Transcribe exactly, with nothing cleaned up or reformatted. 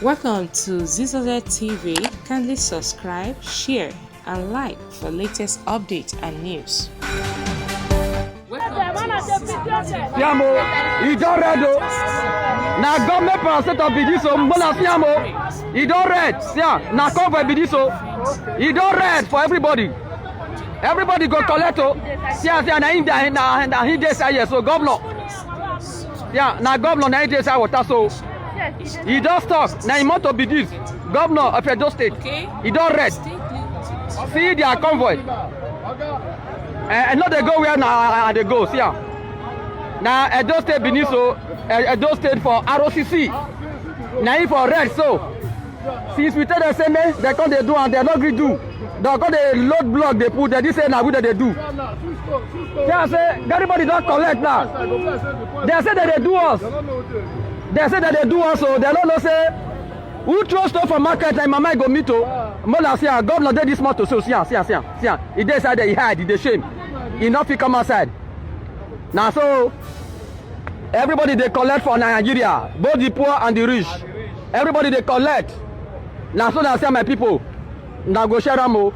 Welcome to Z Z Z T V. Kindly subscribe, share, and like for latest updates and news. Siamo, e don red o. Na government parastatal be this o. Mona Siamo, e don red. Sia, na cover be this o. E don red for everybody. Everybody go collect o. Sia, sia, na him dey, na, na him dey side here. So governor, yeah, na governor na him dey side water. So e don stop. Na him motor be this. Governor of Edo State. E don red. See their convoy. Eh, I no dey go where na I dey go. See am. Na Edo State be this o. Eh, Edo State for R O C C. Na him for red so. Since we tell them say make dem come dey do and dem no gree do. Dem come dey load block dey put. Dem dey say na we dem dey do. Dem say everybody don collect now. Dem say dem dey do us. Dem say dem dey do us o. Dem no know say who throw stone for market na him mama e go meet o. Mola see am, governor dey this motor so see am, see am, see am, see am. E dey inside there, e hide, e dey shame. E no fit come outside. Na so everybody dey collect for Nigeria, both the poor and the rich. Everybody dey collect. Na so na see am, my people. Na go share am o.